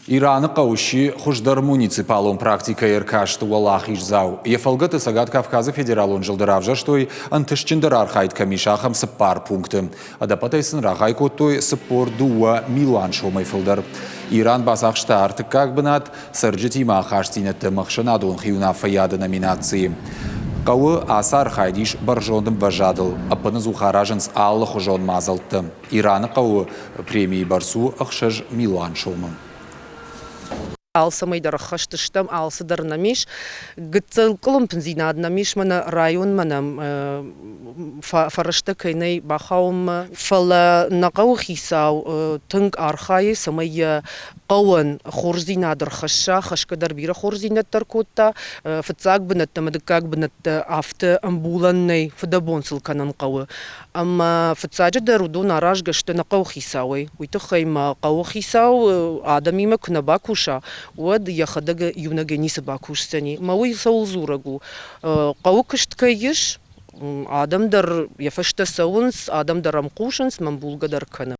Ираны хъӕу сси хуыздӕр муниципалон практикӕйы ӕркасты уӕлахиздзау. Йӕ фӕлгӕты Цӕгат Кавказы федералон зылды равзӕрстой, ӕнтыстджындӕр архайд кӕм ис, ахӕм цыппар пункты. Ӕдӕппӕтӕй сын рахай кодтой 42 милуан сомӕй фылдӕр. Иран бацахста ӕртыккаг бынат цӕрджытимӕ ахастдзинӕдты ӕмӕхсӕнадон хиуынаффӕйады номинацийы. Хъӕуы ацы архайд ис бӕрзонд ӕмвӕзадыл. Ӕппынӕдзух аразынц алыхуызон мадзӕлттӕ. Ираны хъӕуы премийы бӕрц у 6 милуан сомы. Алцӕмӕй дӕр ӕххӕст стӕм, алцыдӕр нӕм ис. Гыццыл къуылымпындзинад нӕм ис, мӕнӕ районмӕ нӕм фӕрӕзтӕ кӕй нӕй бахауынмӕ. Фӕлӕ нӕ хъӕуыхицау тынг архайы, цӕмӕй йӕ хъӕуӕн хорздзинад ӕрхӕсса, хӕсгӕ дӕр бирӕ хорздзинӕдтӕ ӕркодта. Фыццаг бынӕттӕ ӕмӕ дыккаг бынӕттӕ афтӕ ӕмбулӕн нӕй, фыдӕбон сыл кӕнын хъӕуы. Ӕмӕ фыццаджыдӕр уыдон аразгӕ сты нӕ хъӕуыхицауӕй. Уый тыххӕй мӕ хъӕуыхицау адӕмимӕ куы нӕ бакуса, уӕд йӕхӕдӕг иунӕгӕй ницы бакусдзӕни. Мӕ уый цӕуыл дзурӕг у? Хъӕуы куыст кӕй ис, адӕм дӕр йӕ фӕстӕ цӕуынц, адӕм дӕр ӕм хъусынц, мӕ ӕмбулгӕ дӕр кӕны.